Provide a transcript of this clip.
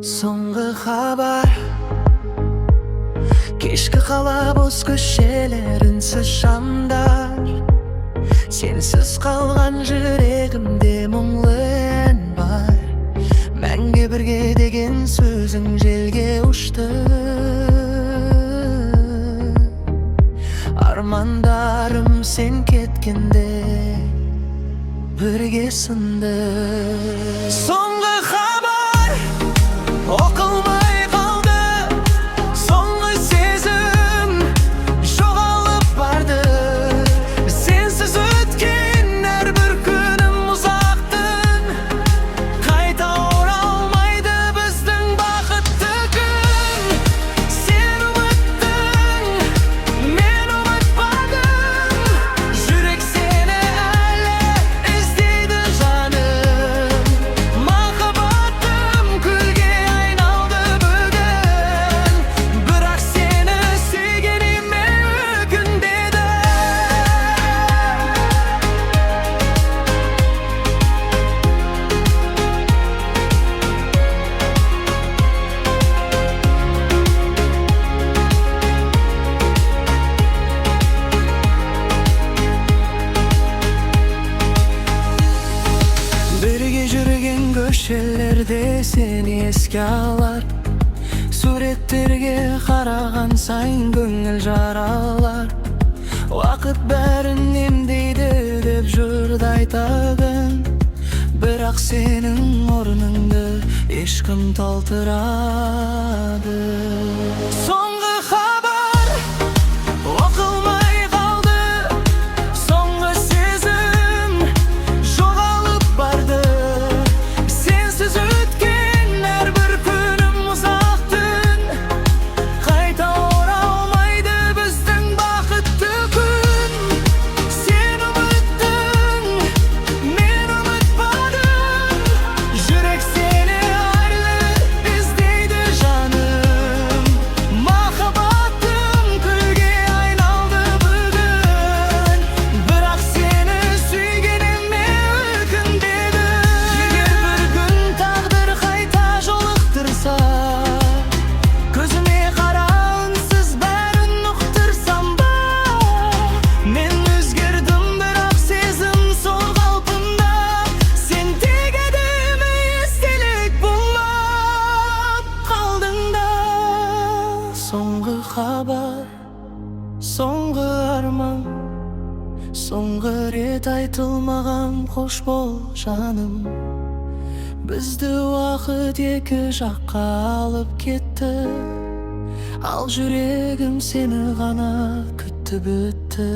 Соңғы хабар. Кешкі қала, бос көшелер, үнсіз шамдар. Сенсіз қалған жүрегімде мұңлы ән бар. Мәңгі бірге деген сөзің желге ұшты. Армандарым сен кеткенде бірге сынды. Соңғы хабар оқылмай қалды. Соңғы сезім жоғалып барды. Сенсіз өткен әрбір күнім ұзақ түн. Қайта оралмайды біздің бақытты күн. Сен ұмыттың, мен ұмытпадым. Жүрек сені әлі іздейді, жаным. Махаббатым күлге айналды бүгін. Бірақ сені сүйгеніме өкінбедім. Бірге жүрген көшелерде сені еске алар. Суреттерге қараған сайын көңіл жаралар. Уақыт бәрін емдейді деп жұрт айтады. Бірақ сенің орныңды ешкім толтырады. Соңғы хабар оқылмай қалды. Соңғы сезім жоғалып барды. Сенсіз өткен әрбір күнім ұзақ түн. Қайта оралмайды біздің бақытты күн. Сен ұмыттың, мен ұмытпадым. Жүрек сені әлі іздейді, жаным. Махаббатым күлге айналды бүгін. Бірақ сені сүйгеніме өкінбедім. Егер бір күн тағдыр қайта жолықтырса, көзіме қара, үнсіз бәрін ұқтырсам ба? Мен өзгердім, бірақ сезім сол қалпында. Сен тек әдемі естелік болып қалдың да. Соңғы хабар, соңғы арман, соңғы рет айтылмаған қош бол, жаным. Бізді уақыт екі жаққа алып кетті. Ал жүрегім сені ғана күтті, бітті.